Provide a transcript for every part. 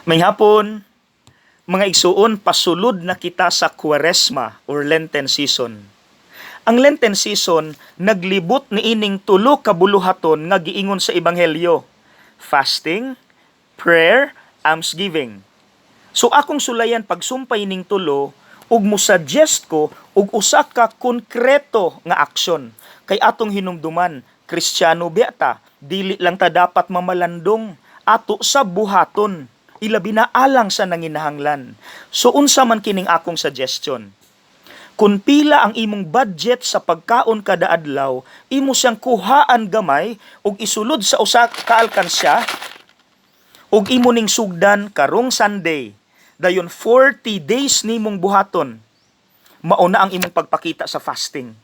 Maayong hapon, mga igsuon, pasulod na kita sa Kuwaresma or Lenten season. Ang Lenten season naglibot niining tulo ka buluhaton nga giingon sa Ebanghelyo: fasting, prayer, almsgiving. So akong sulayan pagsumpay ning tulo ug mo-suggest ko og usa ka konkreto nga aksyon kay atong hinumduman, Kristiyano biya ta, dili lang ta dapat mamalandong, ato sa buhaton, ilabi na alang sa nanginahanglan. So unsa man kining akong suggestion? Kung pila ang imong budget sa pagkaon kada adlaw, imo siyang kuhaan gamay ug isulod sa usa ka alkansya ug imo ning sugdan karong Sunday. Dayon 40 days nimong buhaton. Mao na ang imong pagpakita sa fasting.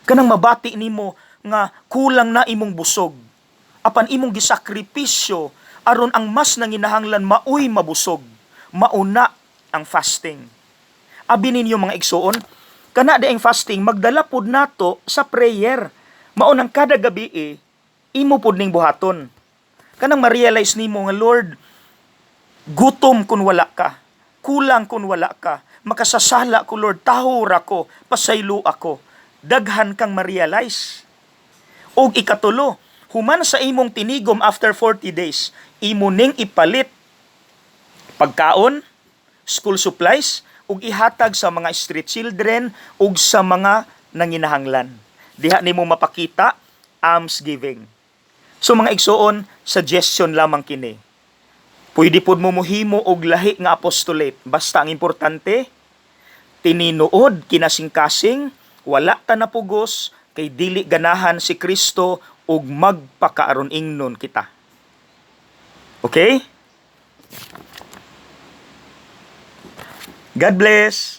Kanang mabati nimo nga kulang na imong busog. Apan imong gisakripisyo aron ang mas nanginahanglan maoy mabusog. Mao na ang fasting. Abi ninyo, mga igsuon, kana diayng fasting magdala pod nato sa prayer. Mao nang kada gabi eh, imo pod ning buhaton. Kanang ma-realize nimo nga, "Lord, gutom kun wala ka. Kulang kun wala ka. Makasasala ko, Lord, tahura ko, pasaylo ako." Daghan kang ma-realize. Og ikatulo, human sa imong tinigom after 40 days, imo ning ipalit pagkaon, school supplies, ug ihatag sa mga street children ug sa mga nanginahanglan. Diha nimo mapakita almsgiving. So mga igsuon, suggestion lamang kini. Pwede pod mo mohimo og lahi nga apostolate. Basta ang importante, tininuod kinasingkasing, wala ta napugos, kay dili ganahan si Kristo ug magpakaaron ingnon kita. Okay? God bless!